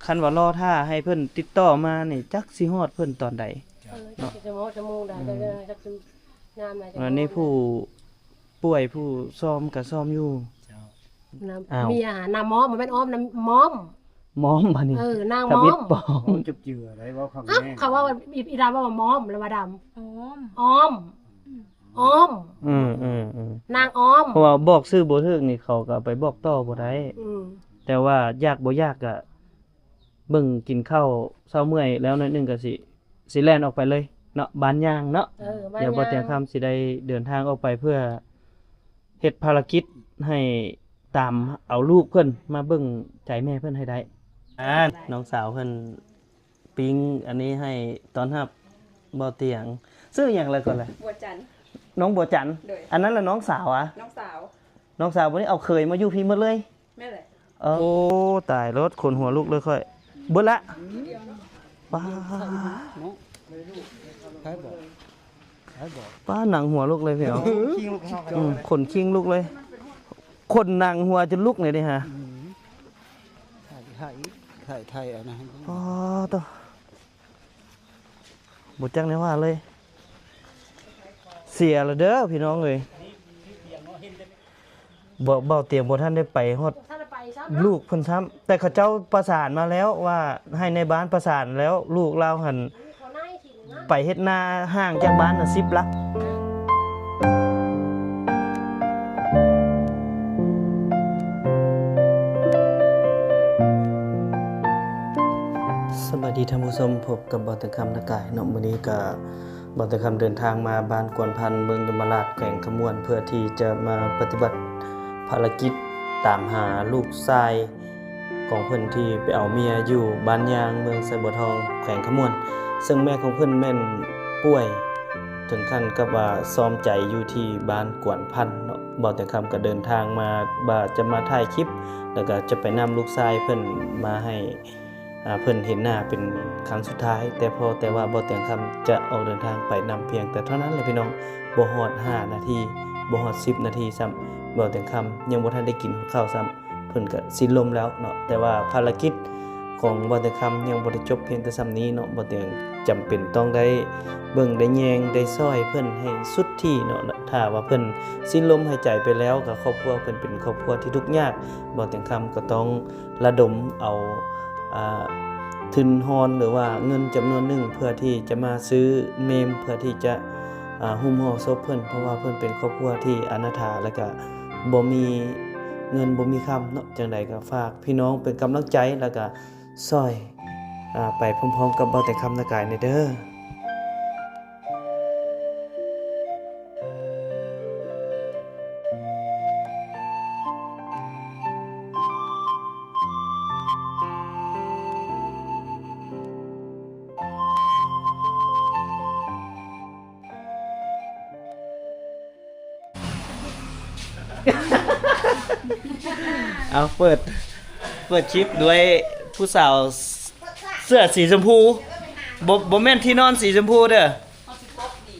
ຄັນວ່າລໍຖ້າໃຫ້ເພິ່ນຕິດຕໍ່ມານີ້ ຈັກຊິຮອດເພິ່ນຕອນໃດ. ເອີ ຈັກຊິຮອດຊົ່ວໂມງໃດ ອືມ ຈັກຊິງາມໃດ. ອັນນີ້ຜູ້ປ່ວຍຜູ້ຊອມກໍຊອມຢູ່. ເຈົ້າ ນາງ ອ້າວ ເມຍຫາ ນາງມອມ ບໍ່ແມ່ນອ້ອມ ນາງມອມ ມອມ ບັດນີ້ ເອີ ນາງມອມ ທຳອິດປອມ ເວົ້າຈັບເຈື່ອໄດ້ ເວົ້າຄຳແຮງ. ເຂົາເວົ້າ ອີ ອີດຳເວົ້າວ່າມອມ ແລ້ວວ່າດຳ ອ້ອມ ອ້ອມ ອ້ອມ ອືມໆໆ ນາງອ້ອມ ເພາະວ່າບອກຊື່ບໍ່ຖືກນີ້ ເຂົາກໍເອົາໄປບອກຕໍ່ບໍ່ໄດ້. ອືມ ແຕ່ວ່າຢາກບໍ່ຢາກກໍເບິ່ງກິນເຂົ້າເຊົ້າເມື່ອຍແລ້ວໜ້ອຍໜຶ່ງກໍຊິ ຊິແລ່ນອອກໄປເລີຍເນາະ ບ້ານຍ່າງເນາະ. ເອີ ບ້ານຍ່າງ ດຽວບໍ່ແຕ່ງຄຳຊິໄດ້ເດີນທາງອອກໄປເພື່ອເຮັດພາລະກິດໃຫ້ຕາມເອົາລູກເພິ່ນມາເບິ່ງໃຈແມ່ເພິ່ນໃຫ້ໄດ້. ອ່າ ນ້ອງສາວເພິ່ນ ປີ້ງອັນນີ້ໃຫ້ຕ້ອນຮັບບ່າວຕຽງ. ຊື່ຫຍັງລະກ່ອນລະ? ບົວຈັນ. ນ້ອງບົວຈັນ. ໂດຍ. ອັນນັ້ນລະນ້ອງສາວອະ? ນ້ອງສາວ. ນ້ອງສາວ ບັດນີ້ເອົາເຂີຍມາຢູ່ພີ້ໝົດເລີຍ? ແມ່ນແຫຼະ. ເອີ ໂອ້ ຕາຍໂລດ ຂົນຫົວລຸກເລີຍຂ້ອຍ. ເບິດລະ. ປ້າ ໃຜບອກ? ໃຜບອກ? ປ້າ ໜັງຫົວລຸກເລີຍພີ່ນ້ອງ. ຂນຄີງລຸກເລີຍ. ອືມ ຂົນຄີງລຸກເລີຍ. ຂົນໜັງຫົວຈົນລຸກເລີຍເດ້ຫາ. ອືມ ຖ່າຍ ຖ່າຍ ຖ່າຍ ຖ່າຍເອົານະ. ອໍ ໂຕ ບໍ່ຈັກແນວວ່າເລີຍ. ເສຍລະເດີພີ່ນ້ອງເອີຍ. ບໍ່ ເບົາຕຽງບໍ່ທັນໄດ້ໄປຮອດ ບໍ່ທັນໄດ້ໄປຊ້ຳເນາະ ລູກເພິ່ນຊ້ຳ. ແຕ່ເຂົາເຈົ້າປະສານມາແລ້ວວ່າ ໃຫ້ນາຍບ້ານປະສານແລ້ວ ລູກລາວຫັ້ນ ໄປເຮັດນາຫ່າງຈາກບ້ານນະສິບຫຼັກ. ສະບາຍດີທ່ານຜູ້ຊົມ, ພົບກັບບ່າວແຕງຄຳນາກາຍເນາະ. ມື້ນີ້ກະບ່າວແຕງຄຳເດີນທາງມາບ້ານກວນພັນ ເມືອງຍົມມະລາດ ແຂວງຄຳມ່ວນ ເພື່ອທີ່ຈະມາປະຕິບັດພາລະກິດຕາມຫາລູກຊາຍ ຂອງເພິ່ນທີ່ໄປເອົາເມຍຢູ່ບ້ານຍາງ ເມືອງໄຊບົວທອງ ແຂວງຄຳມ່ວນ, ເຊິ່ງແມ່ຂອງເພິ່ນແມ່ນປ່ວຍເຖິງຂັ້ນກັບວ່າຊອມໃຈຢູ່ທີ່ບ້ານກວນພັນເນາະ. ບ່າວແຕງຄຳກໍເດີນທາງມາວ່າຈະມາຖ່າຍຄລິບ ແລ້ວກໍຈະໄປນຳລູກຊາຍເພິ່ນມາໃຫ້ ອ່າ ເພິ່ນເຫັນໜ້າເປັນຄັ້ງສຸດທ້າຍ, ແຕ່ພໍແຕ່ວ່າບ່າວແຕງຄຳຈະອອກເດີນທາງໄປນຳພຽງແຕ່ເທົ່ານັ້ນແຫຼະພີ່ນ້ອງ, ບໍ່ຮອດຫ້ານາທີ ບໍ່ຮອດສິບນາທີຊ້ຳ, ບ່າວແຕງຄຳຍັງບໍ່ທັນໄດ້ກິນເຂົ້າຊ້ຳ ເພິ່ນກະສິ້ນລົມແລ້ວເນາະ. ແຕ່ວ່າພາລະກິດຂອງບ່າວແຕງຄຳຍັງບໍ່ໄດ້ຈົບພຽງແຕ່ສ່ຳນີ້ເນາະ, ບ່າວແຕງຈຳເປັນຕ້ອງໄດ້ເບິ່ງໄດ້ແຍງໄດ້ຊ່ອຍເພິ່ນໃຫ້ສຸດທີ່ເນາະ. ຖ້າວ່າເພິ່ນສິ້ນລົມຫາຍໃຈໄປແລ້ວ ກະຄອບຄົວເພິ່ນເປັນຄອບຄົວທີ່ທຸກຍາກ, ບ່າວແຕງຄຳກໍຕ້ອງລະດົມເອົາ ອ່າ ທຶນຮອນ ຫຼືວ່າເງິນຈຳນວນໜຶ່ງ ເພື່ອທີ່ຈະມາຊື້ເມມ ເພື່ອທີ່ຈະ ອ່າ ຫຸ້ມຫໍ່ສົບເພິ່ນ, ເພາະວ່າເພິ່ນເປັນຄອບຄົວທີ່ອະນາຖາ ແລ້ວກະບໍ່ມີເງິນບໍ່ມີຄຳເນາະ. ຈັ່ງໃດກໍຝາກພີ່ນ້ອງເປັນກຳລັງໃຈ ແລ້ວກະຊ່ອຍ ອ່າ ໄປພ້ອມໆກັບບ່າວແຕງຄຳນາກາຍແດ່ເດີ. ເອົາ ເປີດ ເປີດຄລິບດ້ວຍຜູ້ສາວເສື້ອສີຊົມພູ, ບໍ່ ບໍ່ແມ່ນທີ່ນອນສີຊົມພູເດີ,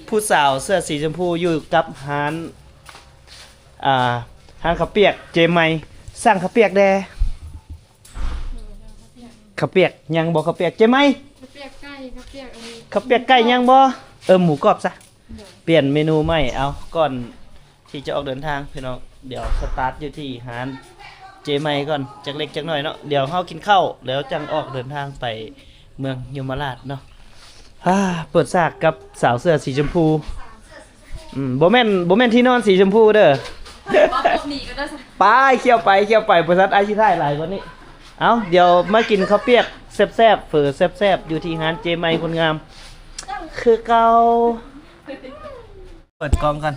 ຜູ້ສາວເສື້ອສີຊົມພູຢູ່ກັບຮ້ານ ອ່າ ຮ້ານເຂົ້າປຽກເຈໄມ. ສັ່ງເຂົ້າປຽກແດ່. ເຂົ້າປຽກຍັງບໍ່? ເຂົ້າປຽກເຈໄມ, ເຂົ້າປຽກໄກ່ ເຂົ້າປຽກອັນນີ້ ເຂົ້າປຽກໄກ່ຍັງບໍ່? ເອີ ໝູກອບຊະ. ໂດຍ. ປ່ຽນເມນູໃໝ່. ເອົາ ກ່ອນທີ່ຈະອອກເດີນທາງພີ່ນ້ອງ, ດຽວສະຕາດຢູ່ທີ່ຮ້ານເຈໄມກ່ອນ ຈັກເລັກຈັກໜ້ອຍເນາະ. ດຽວເຮົາກິນເຂົ້າແລ້ວຈັ່ງອອກເດີນທາງໄປເມືອງຍົມມະລາດເນາະ. ອາ ເປີດສາກກັບສາວເສື້ອສີຊົມພູ. ອືມ ບໍ່ແມ່ນ ບໍ່ແມ່ນທີ່ນອນສີຊົມພູເດີ. ໄປ ຂ້ຽວໄປ ຂ້ຽວໄປ ບໍ່ຊັ້ນອ້າຍຊິຖ່າຍຫຼາຍກວ່ານີ້. ເອົາ ດຽວມາກິນເຂົ້າປຽກແຊບໆ ເຝີແຊບໆ ຢູ່ທີ່ຮ້ານເຈໄມຄົນງາມຄືເກົ່າ. ເປີດກ້ອງກ່ອນ.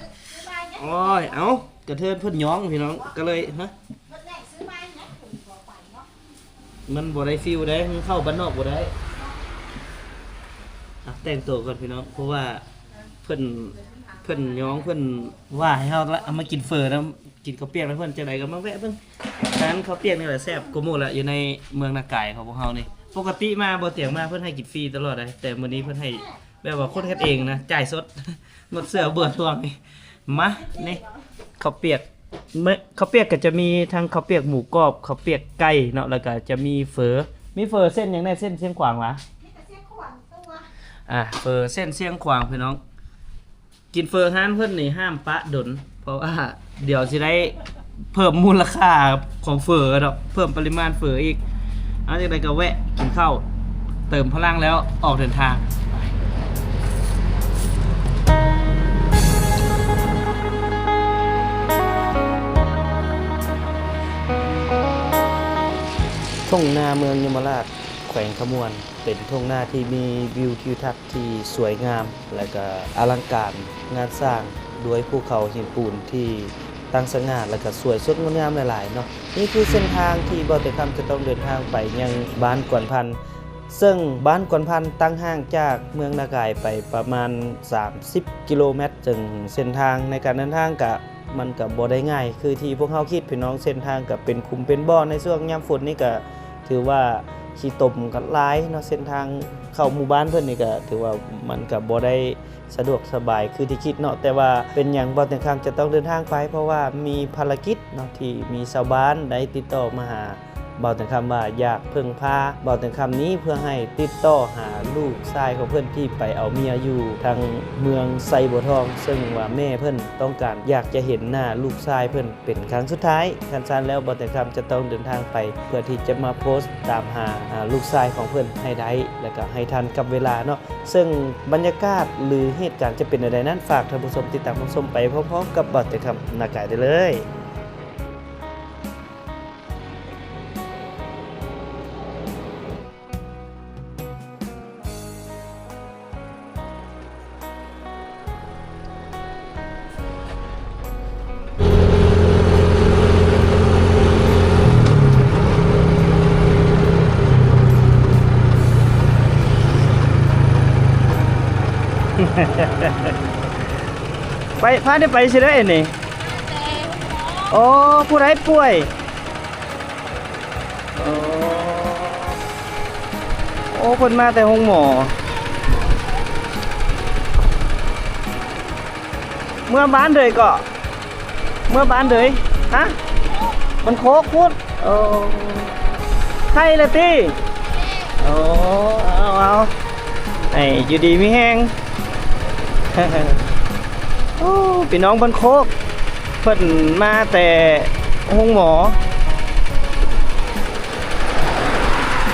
ໂອ້ຍ ເອົ້າ ກະເທີນເພິ່ນຍ້ອງພີ່ນ້ອງ ກະເລີຍ ຮະ ມັນບໍ່ໄດ້ຟີວໃດ ມັນເຂົ້າບ້ານນອກບໍ່ໄດ້. ອ່ະ ແຕ່ງໂຕກ່ອນພີ່ນ້ອງ ເພາະວ່າເພິ່ນ ເພິ່ນຍ້ອງ ເພິ່ນວ່າໃຫ້ເຮົາລະ ເອົາມາກິນເຝີນຳ ກິນເຂົ້າປຽກນຳເພິ່ນ. ຈັ່ງໃດກໍມາແວະເບິ່ງຮ້ານເຂົ້າປຽກນີ້ແຫຼະ ແຊບກວ່າໝູ່ລະ ຢູ່ໃນເມືອງນາກາຍຂອງພວກເຮົານີ້. ປົກກະຕິມາບໍ່ຕຽງມາເພິ່ນໃຫ້ກິນຟຣີຕະຫຼອດເດ ແຕ່ມື້ນີ້ເພິ່ນໃຫ້ແບບວ່າຄົນກັນເອງນະ ຈ່າຍສົດ ໝົດເສື້ອເບື່ອທວງນີ້. ມາ ນີ້ ເຂົ້າປຽກ ເຂົ້າປຽກກໍຈະມີທັງເຂົ້າປຽກໝູກອບ ເຂົ້າປຽກໄກ່ເນາະ ແລ້ວກໍຈະມີເຝີ ມີເຝີເສັ້ນຫຍັງແດ່? ເສັ້ນຊຽງຂວາງຫວາ? ມີແຕ່ຊຽງຂວາງຕົວະ. ອ່າ ເຝີເສັ້ນຊຽງຂວາງ ພີ່ນ້ອງ. ກິນເຝີຮ້ານເພິ່ນນີ້ຫ້າມປະດົນ ເພາະວ່າດຽວຊິໄດ້ເພີ່ມມູນລະຄ່າຂອງເຝີດອກ ເພີ່ມປະລິມານເຝີອີກ. ເອົາ ຈັ່ງໃດກໍແວະກິນເຂົ້າ ເຕີມພະລັງແລ້ວອອກເດີນທາງ. ທົ່ງນາເມືອງຍົມມະລາດ ແຂວງຄຳມ່ວນ ເປັນທົ່ງນາທີ່ມີວິວທິວທັດທີ່ສວຍງາມ ແລະກະອະລັງການງານສ້າງ ດ້ວຍພູເຂົາຫີນປູນທີ່ຕັ້ງສະຫງ່າ ແລະກະສວຍສົດງົດງາມຫຼາຍໆເນາະ. ນີ້ຄືເສັ້ນທາງທີ່ບ່າວແຕງຄຳຈະຕ້ອງເດີນທາງໄປຍັງບ້ານກວນພັນ ເຊິ່ງບ້ານກວນພັນຕັ້ງຫ່າງຈາກເມືອງນາກາຍໄປປະມານສາມສິບກິໂລແມັດ ເຊິ່ງເສັ້ນທາງໃນການເດີນທາງກະ ມັນກະບໍ່ໄດ້ງ່າຍຄືທີ່ພວກເຮົາຄິດ ພີ່ນ້ອງ. ເສັ້ນທາງກະເປັນຂຸມເປັນບໍ່ ໃນຊ່ວງຍາມຝົນນີ້ກະຖືວ່າຂີ້ຕົມກະຫຼາຍເນາະ. ເສັ້ນທາງເຂົ້າໝູ່ບ້ານເພິ່ນນີ້ກະຖືວ່າມັນກະບໍ່ໄດ້ສະດວກສະບາຍຄືທີ່ຄິດເນາະ. ແຕ່ວ່າເປັນຫຍັງບ່າວແຕງຄຳຈະຕ້ອງເດີນທາງໄປ ເພາະວ່າມີພາລະກິດເນາະ ທີ່ມີຊາວບ້ານໄດ້ຕິດຕໍ່ມາຫາ ບ່າວແຕງຄຳວ່າຢາກເພິ່ງພາບ່າວແຕງຄຳນີ້ ເພື່ອໃຫ້ຕິດຕໍ່ຫາລູກຊາຍຂອງເພິ່ນທີ່ໄປເອົາເມຍຢູ່ທາງເມືອງໄຊບົວທອງ ເຊິ່ງວ່າແມ່ເພິ່ນຕ້ອງການຢາກຈະເຫັນໜ້າລູກຊາຍເພິ່ນເປັນຄັ້ງສຸດທ້າຍ. ຄັນຊັ້ນແລ້ວ ບ່າວແຕງຄຳຈະຕ້ອງເດີນທາງໄປ ເພື່ອທີ່ຈະມາໂພສຕາມຫາ ອາ ລູກຊາຍຂອງເພິ່ນໃຫ້ໄດ້ ແລະກະໃຫ້ທັນກັບເວລາເນາະ. ເຊິ່ງບັນຍາກາດ ຫຼື ເຫດການຈະເປັນແນວໃດນັ້ນ ຝາກທ່ານຜູ້ຊົມຕິດຕາມຮັບຊົມໄປພ້ອມໆກັບບ່າວແຕງຄຳນາກາຍໄດ້ເລີຍ. ໄປ ພາໄດ້ໄປຊິໄດ້ນີ້? ໂອ້ ຜູ້ໃດປ່ວຍ? ໂອ້ ໂອ້ ເພິ່ນມາແຕ່ໂຮງໝໍ. ເມືອບ້ານເດີຍເກາະ? ເມືອບ້ານເດີຍ? ຮະ? ມັນໂຄກພຸ້ນ. ໂອ້ ໄຂ້ລະຕິ? ໂອ້ ເອົາ ເອົາ ໃຫ້ຢູ່ດີມີແຮງ. ໂອ້ ພີ່ນ້ອງບ້ານໂຄກ ເພິ່ນມາແຕ່ໂຮງໝໍ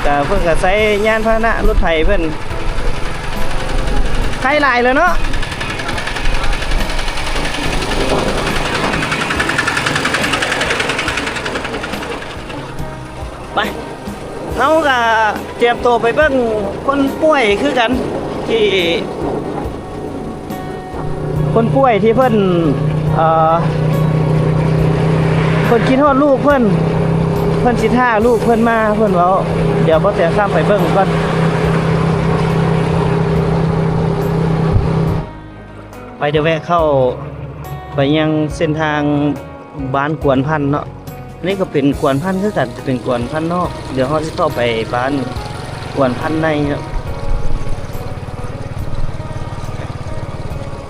ກະເພິ່ນກະໃຊ້ຍານພາຫະນະລົດໄຖເພິ່ນ ໄຂ້ຫຼາຍແລ້ວເນາະ. ໄປ ເຮົາກະຕຽມໂຕໄປເບິ່ງຄົນປ່ວຍຄືກັນ ທີ່ ຄົນປ່ວຍທີ່ເພິ່ນ ເອີ ເພິ່ນຄິດຮອດລູກເພິ່ນ ເພິ່ນຊິຖ້າລູກເພິ່ນມາ ເພິ່ນເວົ້າ. ດຽວບໍ່ແຕງຂ້າມໄປເບິ່ງກ່ອນ. ໄປ ດຽວແວະເຂົ້າໄປຍັງເສັ້ນທາງບ້ານກວນພັນເນາະ. ນີ້ກໍເປັນກວນພັນຄືກັນ ຈະເປັນກວນພັນນອກ. ດຽວເຮົາຊິເຂົ້າໄປບ້ານກວນພັນໃນເນາະ.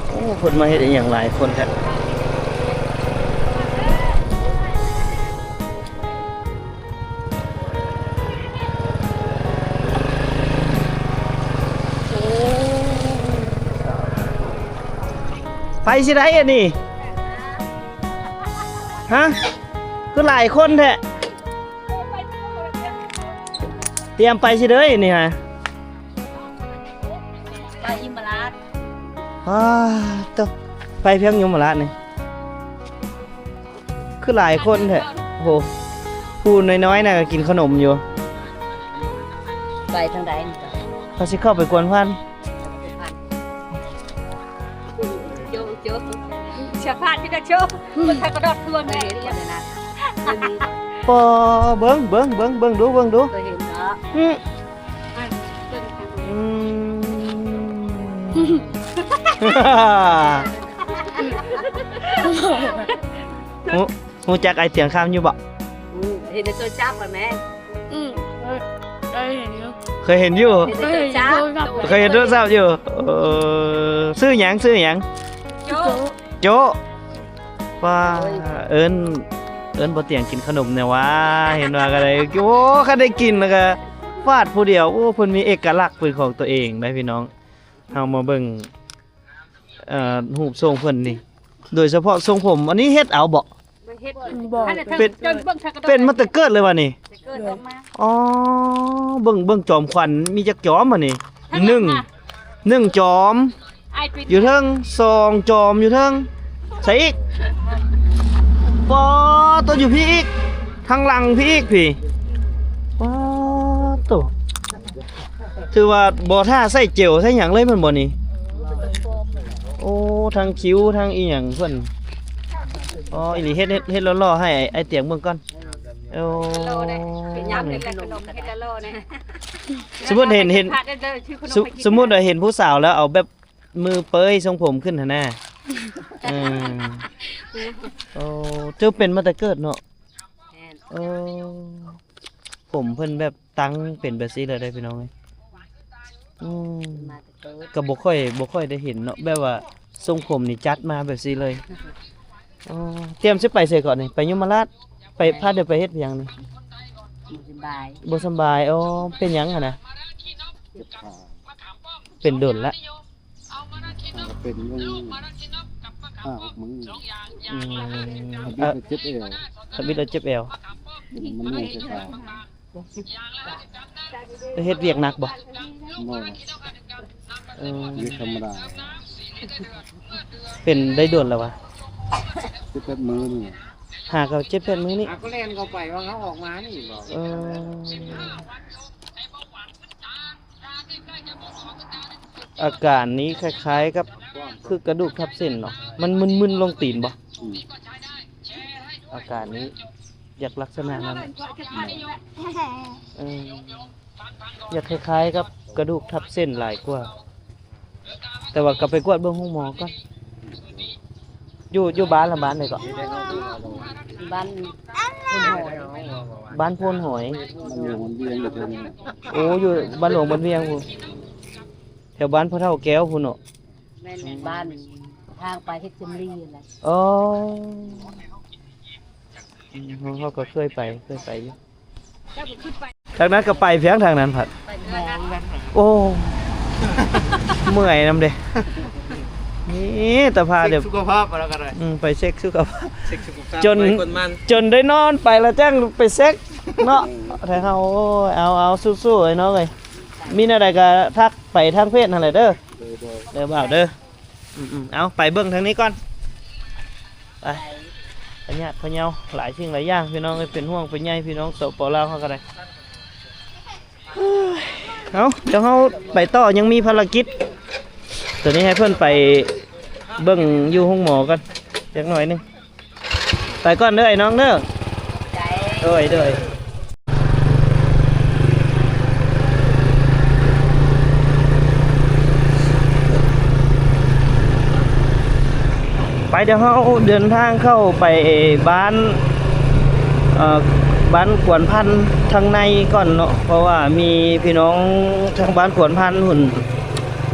ໂອ້ ເພິ່ນມາເຮັດອີ່ຫຍັງຫຼາຍຄົນແທ້? ໄປຊິໄດ້ອັນນີ້? ຮະ? ຄືຫຼາຍຄົນແທ້? ຕຽມໄປຊິເດີນີ້ຮະ? ໄປຍົມມະລາດ. ອ້າ ໂຕ ໄປພຽງຍົມມະລາດນີ້ ຄືຫຼາຍຄົນແທ້. ໂອ້ໂຫ ຜູ້ນ້ອຍໆນະກໍກິນຂະໜົມຢູ່. ໄປທາງໃດນີ້? ເຂົາຊິເຂົ້າໄປກວນພັນ. ໂຈະ ໂຈະ ສະພາບທີ່ກະໂຈະ ມັນທັກກະດອກທວງແນ່. ບໍ່ ເບິ່ງ ເບິ່ງ ເບິ່ງ ເບິ່ງດູ ເບິ່ງດູ. ເຄີຍເຫັນເນາະ? ອືມ ອືມ ຮູ້ ຮູ້ຈັກອ້າຍຕຽງຄຳຢູ່ບໍ່? ອືມ ເຫັນໃນໂທລະສັບຫັ້ນແມ. ອືມ ເຄີຍ ເຄີຍເຫັນຢູ່ ເຄີຍເຫັນຢູ່. ເຄີຍເຫັນໂທລະສັບຢູ່. ເອີ ຊື່ຫຍັງ? ຊື່ຫຍັງ? ໂຈະ ໂຈະ. ວ່າ ໂອ້ຍ ເອີ້ນ ເອີ້ນບໍ່ຕຽງກິນຂະໜົມແດ່ຫວາ. ເຫັນວ່າກໍໄດ້ ໂອ້ ຄັນໄດ້ກິນແລ້ວກໍ ວາດຜູ້ດຽວ. ໂອ້ ເພິ່ນມີເອກະລັກເປັນຂອງຕົວເອງໄດ໋ພີ່ນ້ອງ. ເຮົາມາເບິ່ງ ເອີ ຮູບຊົງເພິ່ນນີ້ ໂດຍສະເພາະຊົງຜົມ ອັນນີ້ເຮັດເອົາບໍ? ເຮັດ ເປັນ ເປັນມາແຕ່ເກີດເລີຍຫວານີ້? ເກີດອອກມາ. ອໍ ເບິ່ງ ເບິ່ງຈອມຂວັນມີຈັກຈອມຫວານີ້? ໜຶ່ງ ໜຶ່ງຈອມ ຢູ່ເທິງ ສອງຈອມຢູ່ເທິງ ໃສ່ອີກ ປໍໂຕ ຢູ່ພີ້ອີກ ທາງຫຼັງພີ້ອີກພີ້ ປໍໂຕ. ຖືວ່າບໍ່ຖ້າໃຊ້ເຈວໃຊ້ຫຍັງເລີຍແມ່ນບໍ່ນີ້? ໂອ້ ທັງຄິ້ວທັງອີ່ຫຍັງເພິ່ນ. ອໍ ອີ່ຫຼີ ເຮັດ ເຮັດ ເຮັດຫຼໍ່ໆໃຫ້ອ້າຍຕຽງເບິ່ງກ່ອນ. ໂອ້ ເປັນຍາມເຮັດແລ້ວຂະໜົມ ເຮັດຫຼໍ່ໆແດ່. ສົມມຸດເຫັນ ເຫັນ ສົມມຸດວ່າເຫັນຜູ້ສາວແລ້ວເອົາແບບມືເປີຍຊົງຜົມຂຶ້ນຫັ້ນນະ. ເອີ ໂອ້ ເຈົ້າເປັນມາແຕ່ເກີດເນາະ? ແມ່ນ. ໂອ້ ຜົມເພິ່ນແບບ ຕັ້ງເປັນແບບຊີ້ເລີຍເດ້ພີ່ນ້ອງເອີຍ. ອືມ ມາແຕ່ເກີດ ກໍບໍ່ຄ່ອຍ ບໍ່ຄ່ອຍໄດ້ເຫັນເນາະ ແບບວ່າຊົງຜົມນີ້ຈັດມາແບບຊີ້ເລີຍ. ອໍ ຕຽມຊິໄປໃສກ່ອນນີ້? ໄປຍົມມະລາດ ໄປ ໄປ ພາດຽວໄປເຮັດຫຍັງນີ້? ບໍ່ສະບາຍ ບໍ່ສະບາຍ. ອໍ ເປັນຫຍັງຫັ້ນນະ? ເຈັບຂາ ເປັນດົນລະ? ເປັນຢູ່ຫ້າຫົກມື້. ອືມ ທຳອິດແລ້ວເຈັບແອວ ທຳອິດແລ້ວເຈັບແອວ ເປັນມະໂນໄຟຟ້າ. ເຮັດວຽກໜັກບໍ່? ບໍ່ ເອີ ວຽກທຳມະດາ. ເປັນໄດ້ດົນແລ້ວຫວາ? ເຈັດແປດມື້ນີ້. ຫາກໍເຈັດແປດມື້ນີ້ ຫາກໍແລ່ນເຂົ້າໄປວ່າເຮົາອອກມານີ້ບໍ? ເອີ ອາການນີ້ຄ້າຍໆກັບຄືກະດູກທັບເສັ້ນເນາະ ມັນມຶນໆລົງຕີນບໍ່? ອືມ ອາການນີ້ຢາກລັກສະນະນັ້ນ. ເອີ ຢາກຄ້າຍໆກັບກະດູກທັບເສັ້ນຫຼາຍກວ່າ ແຕ່ວ່າກໍໄປກວດເບິ່ງໂຮງໝໍກ່ອນ. ຢູ່ ຢູ່ບ້ານລະ ບ້ານໃດເກາະ? ບ້ານໂພນຫອຍ ບ້ານໂພນຫອຍ. ໂອ້ ຢູ່ບ້ານຫຼວງບ້ານວຽງພຸ້ນ ແຖວບ້ານພໍ່ເຖົ້າແກ້ວພຸ້ນເນາະ. ແມ່ນ ບ້ານທາງໄປເຮັດຈຳລີຫັ້ນແຫຼະ. ອໍ ເຮົາ ເຮົາກໍເຄີຍໄປ ເຄີຍໄປຢູ່. ທາງນັ້ນກໍໄປພຽງທາງນັ້ນພັດ. ໂອ້ ເມື່ອຍນຳເດ້. ນີ້ຕາພາ ເຊັກສຸຂະພາບເອົາແລ້ວກໍໄດ້. ອືມ ໄປເຊັກສຸຂະພາບ ເຊັກສຸຂະພາບ ຈົນ ຈົນໄດ້ນອນໄປແລ້ວຈັ່ງໄປເຊັກເນາະ. ແທ້ເຮົາ ໂອ້ຍ ເອົາ ເອົາ ສູ້ໆ ໄອ້ນ້ອງເອີຍ. ມີແນວໃດກໍທັກໄປທາງເພຈຫັ້ນແຫຼະເດີ. ໂດຍ ໂດຍ ເດີບ່າວເດີ. ອືມໆ ເອົາ ໄປເບິ່ງທາງນີ້ກ່ອນ ໄປ. ພະຍາດພະເຍົາ ຫຼາຍສິ່ງຫຼາຍຢ່າງ ພີ່ນ້ອງເອີຍ ເປັນຫ່ວງເປັນໃຍພີ່ນ້ອງ ສປ ລາວ ເຮົາກໍໄດ້. ເອົາ ດຽວເຮົາໄປຕໍ່ ຍັງມີພາລະກິດ ຕົວນີ້ໃຫ້ເພິ່ນໄປເບິ່ງຢູ່ໂຮງໝໍກ່ອນຈັກໜ້ອຍໜຶ່ງ. ໄປກ່ອນເດີ ໄອ້ນ້ອງເດີ. ໂດຍ ໂດຍ. ໄປ ດຽວເຮົາເດີນທາງເຂົ້າໄປບ້ານ ເອີ ບ້ານກວນພັນທາງໃນກ່ອນເນາະ ເພາະວ່າມີພີ່ນ້ອງທາງບ້ານກວນພັນພຸ້ນ